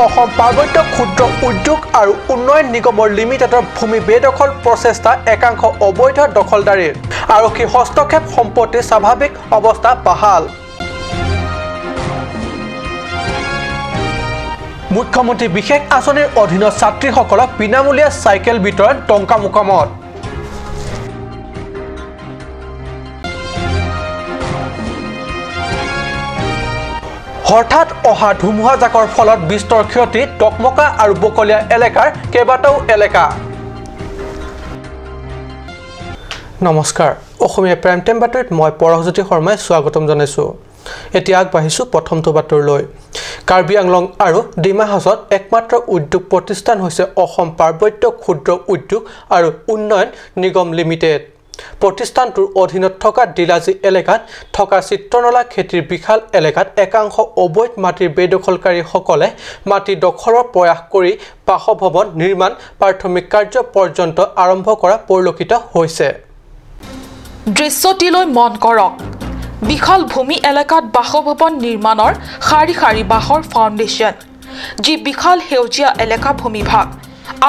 অসম পাৰ্বত্য ক্ষুদ্ৰ উদ্যোগ আৰু উন্নয়ন নিগমৰ লিমিটেডৰ ভূমি বেদখল প্ৰচেষ্টা একাংশ অবৈধ দখলদাৰীৰ। আৰক্ষী হস্তক্ষেপ, সম্পত্তিৰ স্বাভাৱিক অৱস্থা বাহাল। মুখ্যমন্ত্ৰী বিশেষ আঁচনিৰ অধীনত ছাত্ৰীসকলক বিনামূলীয়া চাইকেল বিতৰণ টংকামুকামত। হঠাৎ অহা ধুমুহাজাকৰ ফলত বিস্তৰ ক্ষতি টকমকা আৰু বকলীয়া এলেকাৰ কেইবাটাও এলেকা। নমস্কাৰ, অসমীয়া প্ৰাইম টাইম বাতৰিত মই পৰশজ্যোতি শৰ্মাই স্বাগতম জনাইছোঁ। এতিয়া আগবাঢ়িছোঁ প্ৰথমটো বাতৰিলৈ। কাৰ্বি আংলং আৰু ডিমা হাছাওত একমাত্ৰ উদ্যোগ প্ৰতিষ্ঠান হৈছে অসম পাৰ্বত্য ক্ষুদ্ৰ উদ্যোগ আৰু উন্নয়ন নিগম লিমিটেড। প্ৰতিষ্ঠানটোৰ অধীনত থকা দিলাজী এলেকাত থকা চিত্ৰনলা খেতিৰ বিশাল এলেকাত একাংশ অবৈধ মাটিৰ বেদখলকাৰীসকলে মাটি দখলৰ প্ৰয়াস কৰি বাসভৱন নিৰ্মাণ প্ৰাথমিক কাৰ্য পৰ্যন্ত আৰম্ভ কৰা পৰিলক্ষিত হৈছে। দৃশ্যটিলৈ মন কৰক। বিশাল ভূমি এলেকাত বাসভৱন নিৰ্মাণৰ শাৰী শাৰী বাঁহৰ ফাউণ্ডেশ্যন, যি বিশাল সেউজীয়া এলেকা ভূমিভাগ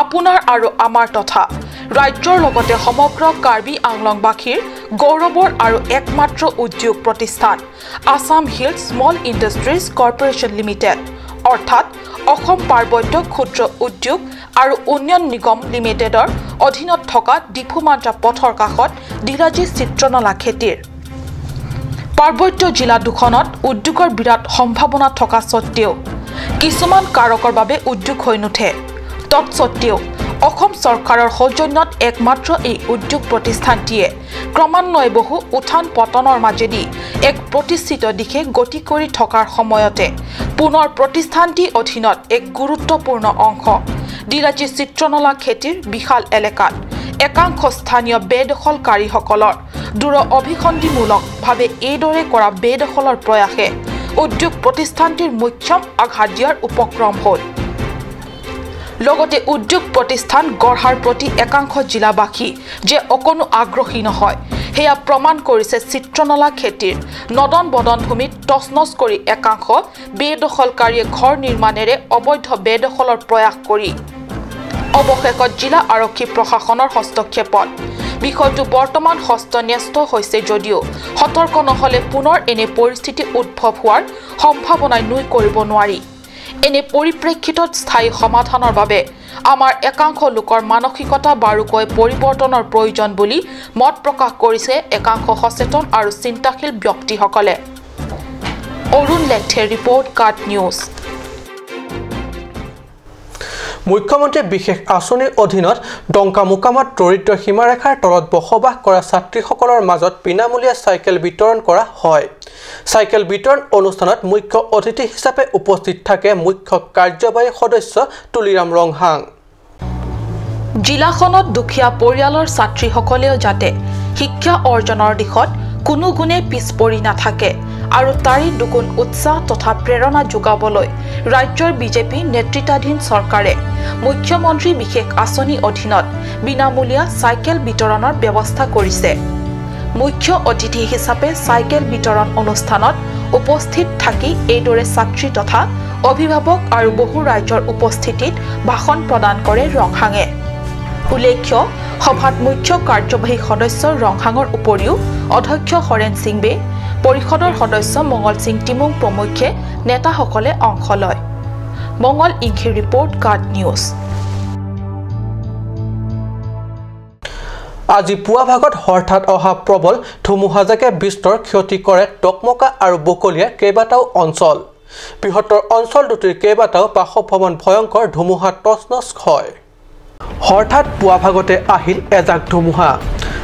আপোনাৰ আৰু আমাৰ তথা ৰাজ্যৰ লগতে সমগ্ৰ কাৰ্বি আংলংবাসীৰ গৌৰৱৰ আৰু একমাত্ৰ উদ্যোগ প্ৰতিষ্ঠান Assam Hills Small Industries Corporation Limited অৰ্থাৎ অসম পাৰ্বত্য ক্ষুদ্ৰ উদ্যোগ আৰু উন্নয়ন নিগম লিমিটেডৰ অধীনত থকা ডিফুমান্ত্ৰা পথৰ কাষত দিলাজী চিত্ৰনলা খেতিৰ পাৰ্বত্য জিলা দুখনত উদ্যোগৰ বিৰাট সম্ভাৱনা থকা স্বত্তেও কিছুমান কাৰকৰ বাবে উদ্যোগ হৈ নুঠে। তৎসত্ত্বেও অসম চৰকাৰৰ সৌজন্যত একমাত্ৰ এই উদ্যোগ প্ৰতিষ্ঠানটিয়ে ক্ৰমান্বয়ে বহু উত্থান পতনৰ মাজেদি এক প্ৰতিষ্ঠিত দিশে গতি কৰি থকাৰ সময়তে পুনৰ প্ৰতিষ্ঠানটিৰ অধীনত এক গুৰুত্বপূৰ্ণ অংশ দিলাজী চিত্ৰনলা খেতিৰ বিশাল এলেকাত একাংশ স্থানীয় বেদখলকাৰীসকলৰ দূৰ অভিসন্ধিমূলকভাৱে এইদৰে কৰা বেদখলৰ প্ৰয়াসে উদ্যোগ প্ৰতিষ্ঠানটিৰ মুখ্যম আঘাত দিয়াৰ উপক্ৰম হ'ল। লগতে উদ্যোগ প্ৰতিষ্ঠান গঢ়াৰ প্ৰতি একাংশ জিলাবাসী যে অকণো আগ্ৰহী নহয় সেয়া প্ৰমাণ কৰিছে চিত্ৰনলা খেতিৰ নদন বদন ভূমিত তছনছ কৰি একাংশ বেদখলকাৰীয়ে ঘৰ নিৰ্মাণেৰে অবৈধ বেদখলৰ প্ৰয়াস কৰি অৱশেষত জিলা আৰক্ষী প্ৰশাসনৰ হস্তক্ষেপত বিষয়টো বৰ্তমান হস্তন্যস্ত হৈছে যদিও সতৰ্ক নহ'লে পুনৰ এনে পৰিস্থিতি উদ্ভৱ হোৱাৰ সম্ভাৱনাই নুই কৰিব নোৱাৰি। এনে পৰিপ্ৰেক্ষিতত স্থায়ী সমাধানৰ বাবে আমাৰ একাংশ লোকৰ মানসিকতা বাৰুকৈ পৰিৱৰ্তনৰ প্ৰয়োজন বুলি মত প্ৰকাশ কৰিছে একাংশ সচেতন আৰু চিন্তাশীল ব্যক্তিসকলে। অৰুণ লেথেৰ ৰিপৰ্ট, কাট নিউজ। মুখ্যমন্ত্ৰীৰ বিশেষ আঁচনিৰ অধীনত ডংকামুকামত দৰিদ্ৰ সীমাৰেখাৰ তলত বসবাস কৰা ছাত্ৰীসকলৰ মাজত বিনামূলীয়া চাইকেল বিতৰণ কৰা হয়। চাইকেল বিতৰণ অনুষ্ঠানত মুখ্য অতিথি হিচাপে উপস্থিত থাকে মুখ্য কাৰ্যবাহী সদস্য তুলিৰাম ৰংহাং। জিলাখনত দুখীয়া পৰিয়ালৰ ছাত্ৰীসকলেও যাতে শিক্ষা অৰ্জনৰ দিশত কোনো গুণে পিছ পৰি নাথাকে আৰু তাৰে দুগুণ উৎসাহ তথা প্ৰেৰণা যোগাবলৈ ৰাজ্যৰ বিজেপি নেতৃত্বাধীন চৰকাৰে মুখ্যমন্ত্ৰী বিশেষ আঁচনিৰ অধীনত বিনামূলীয়া চাইকেল বিতৰণৰ ব্যৱস্থা কৰিছে। মুখ্য অতিথি হিচাপে চাইকেল বিতৰণ অনুষ্ঠানত উপস্থিত থাকি এইদৰে ছাত্ৰী তথা অভিভাৱক আৰু বহু ৰাইজৰ উপস্থিতিত ভাষণ প্ৰদান কৰে ৰংহাঙে। উল্লেখ্য, সভাত মুখ্য কাৰ্যবাহী সদস্য ৰংহাঙৰ উপৰিও অধ্যক্ষ হৰেণ সিংবে, পৰিষদৰ সদস্য মঙল সিং টিমুং প্ৰমুখ্যে নেতাসকলে অংশ লয়। মঙল ইংখিৰ ৰিপৰ্ট, কাট নিউজ। আজি পুৱা ভাগত হঠাৎ অহা প্ৰবল ধুমুহাজাকে বিস্তৰ ক্ষতি কৰে টকমকা আৰু বকলীয়া কেইবাটাও অঞ্চল। বৃহত্তৰ অঞ্চল দুটিৰ কেইবাটাও বাসভৱন ভয়ংকৰ ধুমুহা তছনছ হয়। হঠাৎ পুৱা ভাগতে আহিল এজাক ধুমুহা।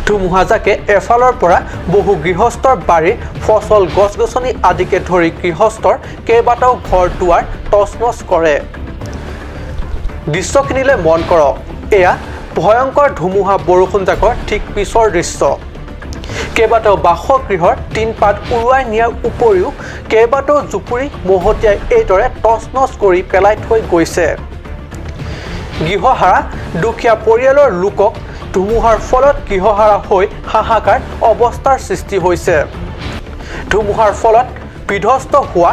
ধুমুহাজাকে এফালৰ পৰা বহু গৃহস্থৰ বাৰীৰ ফচল, গছ গছনি আদিকে ধৰি গৃহস্থৰ কেইবাটাও ঘৰ দুৱাৰ তছনছ কৰে। দৃশ্যখিনিলৈ মন কৰক, এয়া ভয়ংকৰ ধুমুহা বৰষুণজাকৰ ঠিক পিছৰ দৃশ্য। কেইবাটাও বাসগৃহৰ টিনপাত উৰুৱাই নিয়াৰ উপৰিও কেইবাটাও জুপুৰি মহতিয়াই এইদৰে তছনছ কৰি পেলাই থৈ গৈছে। গৃহহাৰা দুখীয়া পৰিয়ালৰ লোকক ধুমুহাৰ ফলত গৃহহাৰা হৈ হাহাকাৰ অৱস্থাৰ সৃষ্টি হৈছে। ধুমুহাৰ ফলত বিধ্বস্ত হোৱা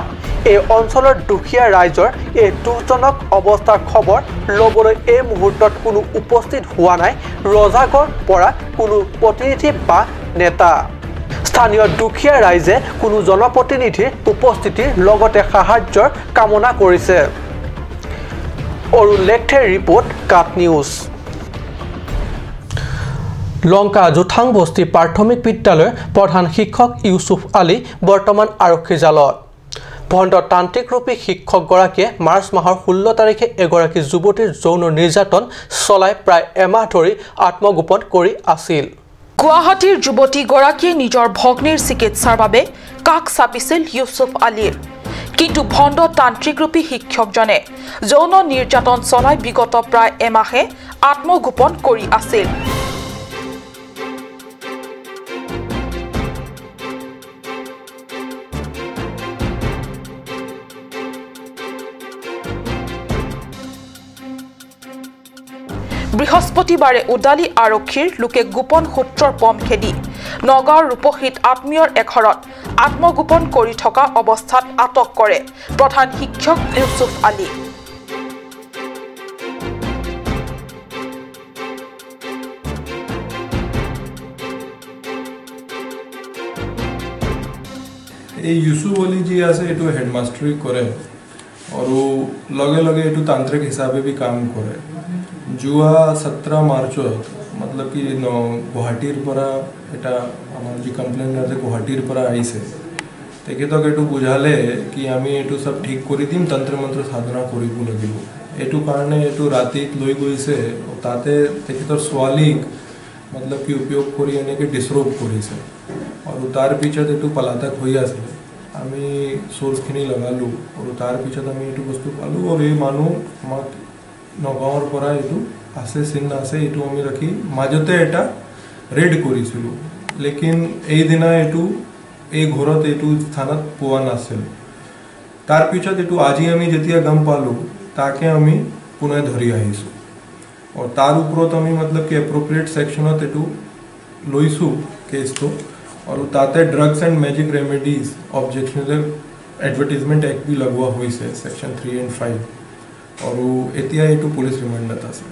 এই অঞ্চলৰ দুখীয়া ৰাইজৰ এই দুখজনক অৱস্থাৰ খবৰ ল'বলৈ এই মুহূৰ্তত কোনো উপস্থিত হোৱা নাই ৰজাগড় পৰা কোনো প্ৰতিনিধি বা নেতা। স্থানীয় দুখীয়া ৰাইজে কোনো জনপ্ৰতিনিধিৰ উপস্থিতিৰ লগতে সাহায্যৰ কামনা কৰিছে। অৰুণ লেখথেৰ ৰিপৰ্ট, কাট নিউজ। লংকা জোথাং বস্তি প্ৰাথমিক বিদ্যালয়ৰ প্ৰধান শিক্ষক ইউছুফ আলী বৰ্তমান আৰক্ষী জালত। ভণ্ড তান্ত্ৰিকৰূপী শিক্ষকগৰাকীয়ে মাৰ্চ মাহৰ 16 তাৰিখে এগৰাকী যুৱতীৰ যৌন নিৰ্যাতন চলাই প্ৰায় এমাহ ধৰি আত্মগোপন কৰি আছিল। গুৱাহাটীৰ যুৱতীগৰাকীয়ে নিজৰ ভগ্নীৰ চিকিৎসাৰ বাবে কাষ চাপিছিল ইউছুফ আলীৰ। কিন্তু ভণ্ড তান্ত্ৰিকৰূপী শিক্ষকজনে যৌন নিৰ্যাতন চলাই বিগত প্ৰায় এমাহে আত্মগোপন কৰি আছিল। বৃহস্পতিবাৰে উদালী আৰক্ষীৰ লোকে গোপন সূত্ৰৰ পম খেদি নগাঁৱৰ ৰূপহীত আত্মীয়ৰ এঘৰত আত্মগোপন কৰি থকা অৱস্থাত আটক কৰে প্ৰধান শিক্ষক ইউছুফ আলী। এই ইউছুফ আলী যি আছে এইটো হেডমাষ্টাৰী কৰে আৰু লগে লগে এইটো তান্ত্ৰিক হিচাপে বি কাম কৰে। যোৱা 17 মাৰ্চত মতলব কি গুৱাহাটীৰ পৰা এটা আমাৰ যি কমপ্লেইন আছে গুৱাহাটীৰ পৰা আহিছে, তেখেতক এইটো বুজালে কি আমি এইটো চব ঠিক কৰি দিম, তন্ত্ৰ মন্ত্ৰ সাধনা কৰিব লাগিব। এইটো কাৰণে এইটো ৰাতিত লৈ গৈছে, তাতে তেখেতৰ ছোৱালীক মতলব কি উপয়োগ কৰি এনেকৈ ডিছৰ'ভ কৰিছে আৰু তাৰ পিছত এইটো পলাতক হৈ আছিলে। আমি চ'ৰ্চখিনি লগালোঁ আৰু তাৰ পিছত আমি এইটো বস্তু পালোঁ আৰু এই মানুহ আমাক নগাঁৱৰ পৰা এইটো আছে চিন আছে, এইটো আমি ৰাখি মাজতে এটা ৰেড কৰিছিলোঁ, লেকিন এইদিনা এইটো এই ঘৰত এইটো স্থানত পোৱা নাছিল। তাৰপিছত এইটো আজি আমি যেতিয়া গম পালোঁ তাকে আমি পুনৰ ধৰি আহিছোঁ আৰু তাৰ ওপৰত আমি মতলব কি এপ্ৰপ্ৰিয়েট ছেকশ্যনত এইটো লৈছোঁ কেছটো আৰু তাতে drugs and magic remedies objectionable advertisement act B লগোৱা হৈছে ছেকশ্যন 3 and 5 আৰু এতিয়া এইটো পুলিচ ৰিমাণ্ডত আছে।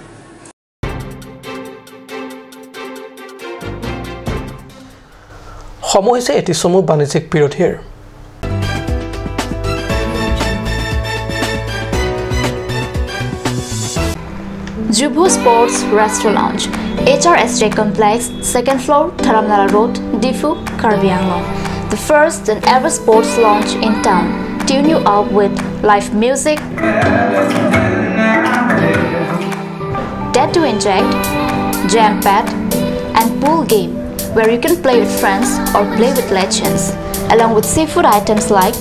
সময় হৈছে এটি চমু বাণিজ্যিক বিৰোধীৰ। Jubu Sports Restaurant Lounge, HRSJ Complex, 2nd floor, Dharamnala Road, Diphu, Karbi Anglong. The first and ever sports lounge in town. Tune you up with live music, tattoo inject, jam pad, and pool game where you can play with friends or play with legends, along with seafood items like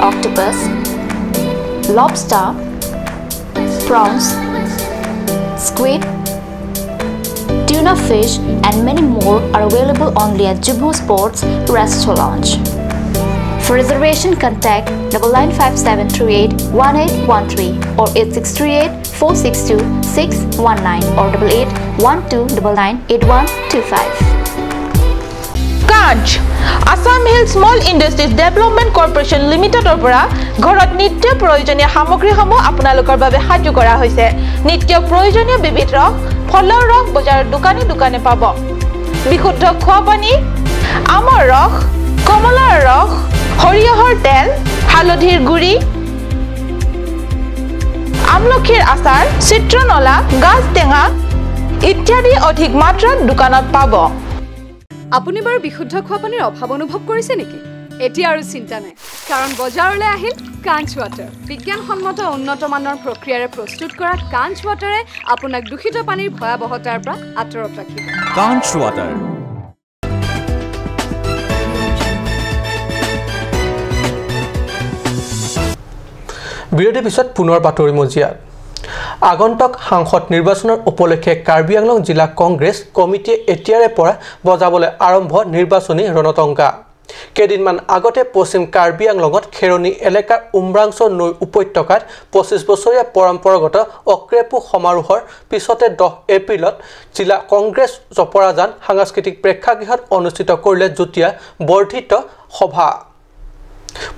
octopus, lobster, prawns, squid, tuna fish and many more are available only at Jubu Sports Restaurant Lounge. For reservation, contact 995738 1813 or 8638 462 619 or 881299 8125. Kanch Assam Hill Small Industries Development Corporation লিমিটেডৰ পৰা ঘৰত নিত্য প্ৰয়োজনীয় সামগ্ৰীসমূহ আপোনালোকৰ বাবে সাজু কৰা হৈছে। নিত্য প্ৰয়োজনীয় বিবিধ ৰস, ফলৰ ৰস বজাৰৰ দোকানে দোকানে পাব। বিশুদ্ধ খোৱা পানী, আমৰ ৰস, কমলাৰ ৰস, সৰিয়হৰ তেল, হালধিৰ গুড়ি, আমলখিৰ আচাৰ, চিত্ৰনলা, গাজ টেঙা ইত্যাদি অধিক মাত্ৰাত দোকানত পাব। আপুনি বাৰু বিশুদ্ধ খোৱা পানীৰ অভাৱ অনুভৱ কৰিছে নেকি? এতিয়া আৰু চিন্তা নাই, কাৰণ বজাৰলৈ আহিল কাঞ্চ ৱাটাৰ। বিজ্ঞানসন্মত উন্নত মানৰ প্ৰক্ৰিয়াৰে প্ৰস্তুত কৰা কাঞ্চ ৱাটাৰে আপোনাক দূষিত পানীৰ ভয়াৱহতাৰ পৰা আঁতৰত ৰাখিব। কাঞ্চ ৱাটাৰ। বিৰতিৰ পিছত পুনৰ বাতৰি মজিয়াত। আগন্তুক সাংসদ নিৰ্বাচনৰ উপলক্ষে কাৰ্বি আংলং জিলা কংগ্ৰেছ কমিটিয়ে এতিয়াৰে পৰা বজাবলৈ আৰম্ভ নিৰ্বাচনী ৰণটংকা। কেইদিনমান আগতে পশ্চিম কাৰ্বি আংলঙত খেৰণি এলেকাৰ উমৰাংচ নৈ উপত্যকাত 25 বছৰীয়া পৰম্পৰাগত অক্ৰেপু সমাৰোহৰ পিছতে 10 এপ্ৰিলত জিলা কংগ্ৰেছ জপৰাজান সাংস্কৃতিক প্ৰেক্ষাগৃহত অনুষ্ঠিত কৰিলে যুটীয়া বৰ্ধিত সভা।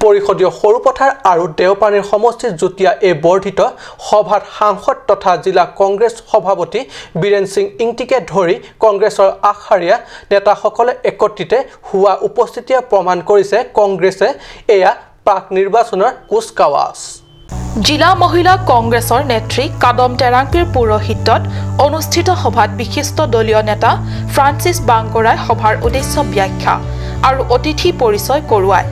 পৰিষদীয় সৰুপথাৰ আৰু দেওপানীৰ সমষ্টিৰ যুটীয়া এই বৰ্ধিত সভাত সাংসদ তথা জিলা কংগ্ৰেছ সভাপতি বীৰেন সিং ইংটিকে ধৰি কংগ্ৰেছৰ আগশাৰীয়া নেতাসকলে একত্ৰিতে হোৱা উপস্থিতিয়ে প্ৰমাণ কৰিছে কংগ্ৰেছে এয়া প্ৰাক নিৰ্বাচনৰ কুচকাৱাজ। জিলা মহিলা কংগ্ৰেছৰ নেত্ৰী কাদম টেৰাংপিৰ পৌৰোহিত্যত অনুষ্ঠিত সভাত বিশিষ্ট দলীয় নেতা ফ্ৰান্সিছ বাংগৰাই সভাৰ উদ্দেশ্য ব্যাখ্যা আৰু অতিথি পৰিচয় কৰোৱায়।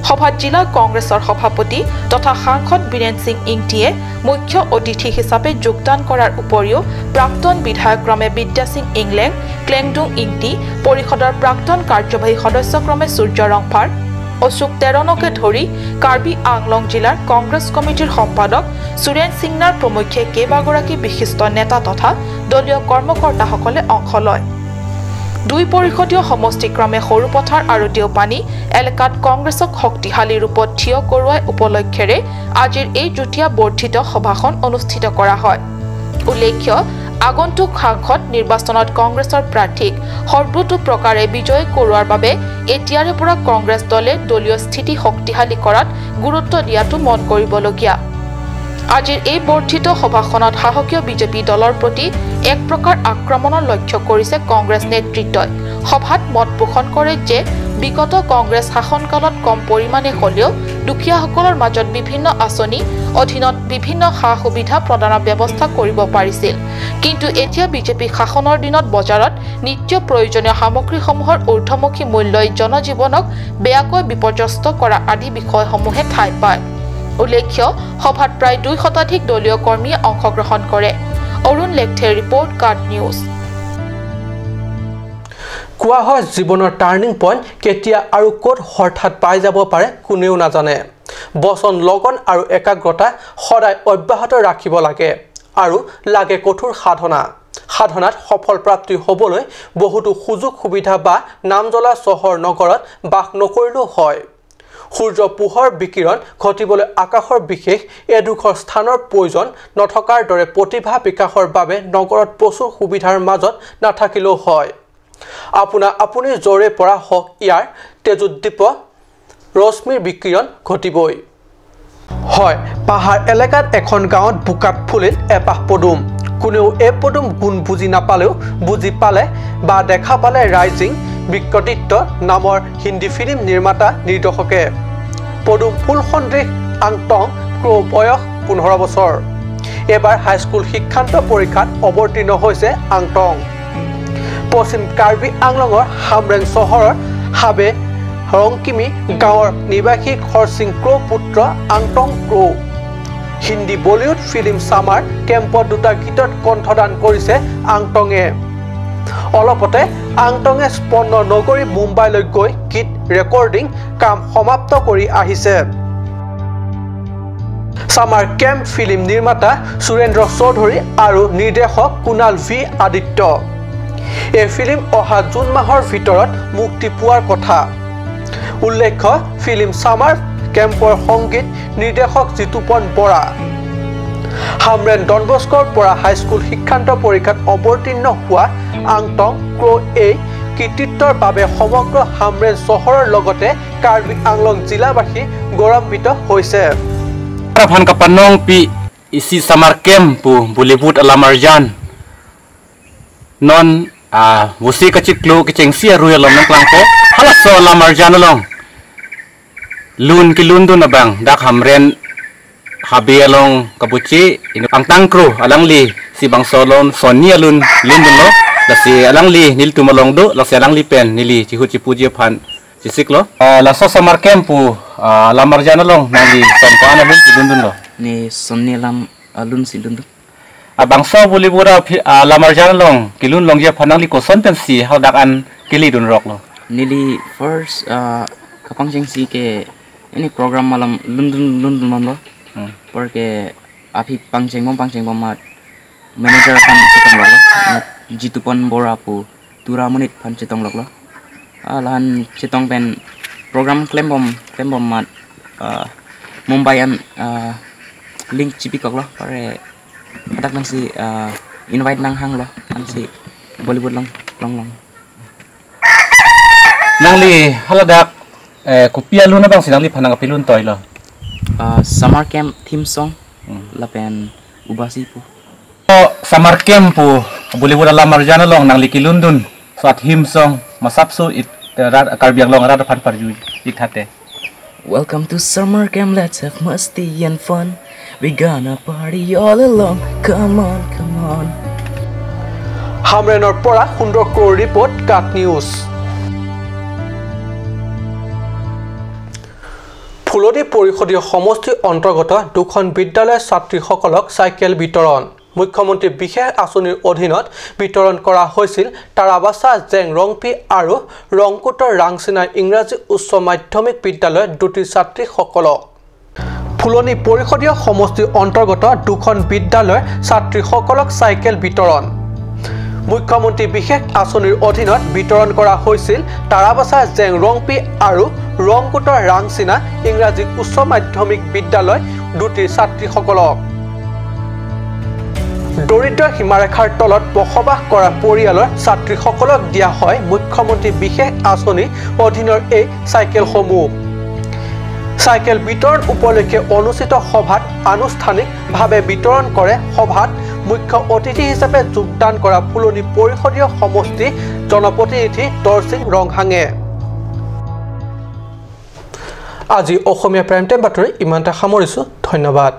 সভাত জিলা কংগ্ৰেছৰ সভাপতি তথা সাংসদ বীৰেন সিং ইংটিয়ে মুখ্য অতিথি হিচাপে যোগদান কৰাৰ উপৰিও প্ৰাক্তন বিধায়ক ক্ৰমে বিদ্যাসিং ইংলেং, ক্লেংডুং ইংটি, পৰিষদৰ প্ৰাক্তন কাৰ্যবাহী সদস্য ক্ৰমে সূৰ্য ৰংফাৰ, অশোক তেৰণকে ধৰি কাৰ্বি আংলং জিলাৰ কংগ্ৰেছ কমিটিৰ সম্পাদক সুৰেন সিংনাৰ প্ৰমুখ্যে কেইবাগৰাকী বিশিষ্ট নেতা তথা দলীয় কৰ্মকৰ্তাসকলে অংশ লয়। দুই পৰিষদীয় সমষ্টি ক্ৰমে সৰুপথাৰ আৰু দেওপানী এলেকাত কংগ্ৰেছক শক্তিশালী ৰূপত থিয় কৰোৱাই উপলক্ষেৰে আজিৰ এই যুটীয়া বৰ্ধিত সভাখন অনুষ্ঠিত কৰা হয়। উল্লেখ্য, আগন্তুক সাংসদ নিৰ্বাচনত কংগ্ৰেছৰ প্ৰাৰ্থীক সৰ্বতোপ্ৰকাৰে বিজয়ী কৰোৱাৰ বাবে এতিয়াৰে পৰা কংগ্ৰেছ দলে দলীয় স্থিতি শক্তিশালী কৰাত গুৰুত্ব দিয়াটো মন কৰিবলগীয়া। আজিৰ এই বৰ্ধিত সভাখনত শাসকীয় বিজেপি দলৰ প্ৰতি এক প্ৰকাৰ আক্ৰমণৰ লক্ষ্য কৰিছে কংগ্ৰেছ নেতৃত্বই। সভাত মত পোষণ কৰে যে বিগত কংগ্ৰেছ শাসনকালত কম পৰিমাণে হ'লেও দুখীয়াসকলৰ মাজত বিভিন্ন আঁচনি অধীনত বিভিন্ন সা সুবিধা প্ৰদানৰ ব্যৱস্থা কৰিব পাৰিছিল, কিন্তু এতিয়া বিজেপি শাসনৰ দিনত বজাৰত নিত্য প্ৰয়োজনীয় সামগ্ৰীসমূহৰ ঊৰ্ধমুখী মূল্যই জনজীৱনক বেয়াকৈ বিপৰ্যস্ত কৰা আদি বিষয়সমূহে ঠাই পায়। উল্লেখ্য, সভাত প্ৰায় 2 শতাধিক দলীয় কৰ্মীয়ে অংশগ্ৰহণ কৰে। Arun Lekthe report, card news. কোৱা হয় জীৱনৰ টাৰ্ণিং পইণ্ট কেতিয়া আৰু ক'ত হঠাৎ পাই যাব পাৰে কোনেও নাজানে। বচন, লগন আৰু একাগ্ৰতা সদায় অব্যাহত ৰাখিব লাগে আৰু লাগে কঠোৰ সাধনা। সাধনাত সফল প্ৰাপ্তি হ'বলৈ বহুতো সুযোগ সুবিধা বা নামজ্বলা চহৰ নগৰত বাস নকৰিলেও হয়। সূৰ্য পোহৰ বিকিৰণ ঘটিবলৈ আকাশৰ বিশেষ এডোখৰ স্থানৰ প্ৰয়োজন নথকাৰ দৰে প্ৰতিভা বিকাশৰ বাবে নগৰত প্ৰচুৰ সুবিধাৰ মাজত নাথাকিলেও হয়। আপোনা আপুনি য'ৰে পৰা হওক ইয়াৰ তেজোদ্দীপ ৰশ্মিৰ বিকিৰণ ঘটিবই হয়। পাহাৰ এলেকাত এখন গাঁৱত বোকাত ফুলিল এপাহ পদুম। কোনেও এই পদুম গুণ বুজি নাপালেও বুজি পালে বা দেখা পালে ৰাইজিং বিক্ৰদিত্য নামৰ হিন্দী ফিল্ম নিৰ্মাতা নিৰ্দেশকে। পদুম ফুল সদৃশ আংটং ক্ৰ' বয়স 15 বছৰ। এইবাৰ হাইস্কুল শিক্ষান্ত পৰীক্ষাত অৱতীৰ্ণ হৈছে আংটং। পশ্চিম কাৰ্বি আংলঙৰ হামৰেং চহৰৰ হাবে ৰংকিমি গাঁৱৰ নিবাসী হৰসিং ক্ৰ' পুত্ৰ আংটং ক্ৰ' হিন্দী বলিউড ফিল্ম ছামাৰ কেম্পত দুটা গীতত কণ্ঠদান কৰিছে আংটঙে। অলপতে আংটঙে স্পন্ন নগৰী মুম্বাইলৈ গৈ গীত ৰেকৰ্ডিং কাম সমাপ্ত কৰি আহিছে। ছামাৰ কেম্প ফিল্ম নিৰ্মাতা সুৰেন্দ্ৰ চৌধুৰী আৰু নিৰ্দেশক কুণাল ভি আদিত্য। এই ফিল্ম অহা জুন মাহৰ ভিতৰত মুক্তি পোৱাৰ কথা। উল্লেখ্য, ফিল্ম ছামাৰ কেম্পৰ সংগীত নিৰ্দেশক জিতুপন বৰা। হামৰেন ডনবস্কৰ পৰা হাইস্কুল শিক্ষান্ত পৰীক্ষাত অৱতীৰ্ণ হোৱা আংটং ক্ৰ' এই কৃতিত্বৰ বাবে সমগ্ৰ হামৰেন চহৰৰ লগতে কাৰ্বি আংলং জিলাবাসী গৌৰৱান্বিত হৈছে। Non wusi kachiklo kichengsi aruya lom nang klangpo halaso lamarjan long lun ki lun dun abang dak hamren habi along kabuchi inu ang tangkro alang li si bang solon soni alun lun dun lo lasi alang li nil tumalong do lasi alang li pen nili chihu chipuji phan chisiklo la so samar kempu lamarjan along nang li sompan alun ki lun dun lo ni sonni lam alun si lun dun abang so boleh lamarjan long kilun long ya panang li koson pen si hau dak an kili dun rok lo nili first kapang jeng si ke ini program malam lundun lundun mam lo porque api pangceng bom mat manager pan cetong lo jitupon bora pu tura munit pan cetong lo lahan cetong pen program claim bom mat Mumbai an link cipikok lo pare atak nang si invite nang hang lo an si Bollywood long long long nang li haladak Kupia luna bang sinang li phanang pilun toy lo summer camp theme song lapen ubasi pu summer camp pu boleh bola lamar jana long nang liki lundun so theme song masapsu it Karbi Anglong rada phan parju ikhate. Welcome to summer camp, let's have musty and fun, we gonna party all along, come on come on. হামৰেনৰ পৰা সুন্দৰ কৰ report, কাট news. ফুলনি পৰিষদীয় সমষ্টিৰ অন্তৰ্গত দুখন বিদ্যালয়ৰ ছাত্ৰীসকলক চাইকেল বিতৰণ। মুখ্যমন্ত্ৰী বিশেষ আঁচনিৰ অধীনত বিতৰণ কৰা হৈছিল তাৰাবাছা জেং ৰংপি আৰু ৰংকুটৰ ৰাংচিনা ইংৰাজী উচ্চ মাধ্যমিক বিদ্যালয়ৰ দুটি ছাত্ৰীসকলক। ফুলনি পৰিষদীয় সমষ্টিৰ অন্তৰ্গত দুখন বিদ্যালয়ৰ ছাত্ৰীসকলক চাইকেল বিতৰণ। মুখ্যমন্ত্ৰী বিশেষ আঁচনিৰ অধীনত বিতৰণ কৰা হৈছিল তাৰাবাছা জেং ৰংপি আৰু ৰংকুটৰ ৰাংচিনা ইংৰাজী উচ্চ মাধ্যমিক বিদ্যালয় দুটি ছাত্ৰীসকলক। দৰিদ্ৰ সীমাৰেখাৰ তলত বসবাস কৰা পৰিয়ালৰ ছাত্ৰীসকলক দিয়া হয় মুখ্যমন্ত্ৰী বিশেষ আঁচনিৰ অধীনৰ এই চাইকেলসমূহ। চাইকেল বিতৰণ উপলক্ষে অনুষ্ঠিত সভাত আনুষ্ঠানিকভাৱে বিতৰণ কৰে। সভাত মুখ্য অতিথি হিচাপে যোগদান কৰা ফুলনি পৰিষদীয় সমষ্টি জনপ্ৰতিনিধি দৰসিং ৰংহাঙে। আজি অসমীয়া প্ৰাইম টাইম বাতৰি ইমানতে সামৰিছোঁ। ধন্যবাদ।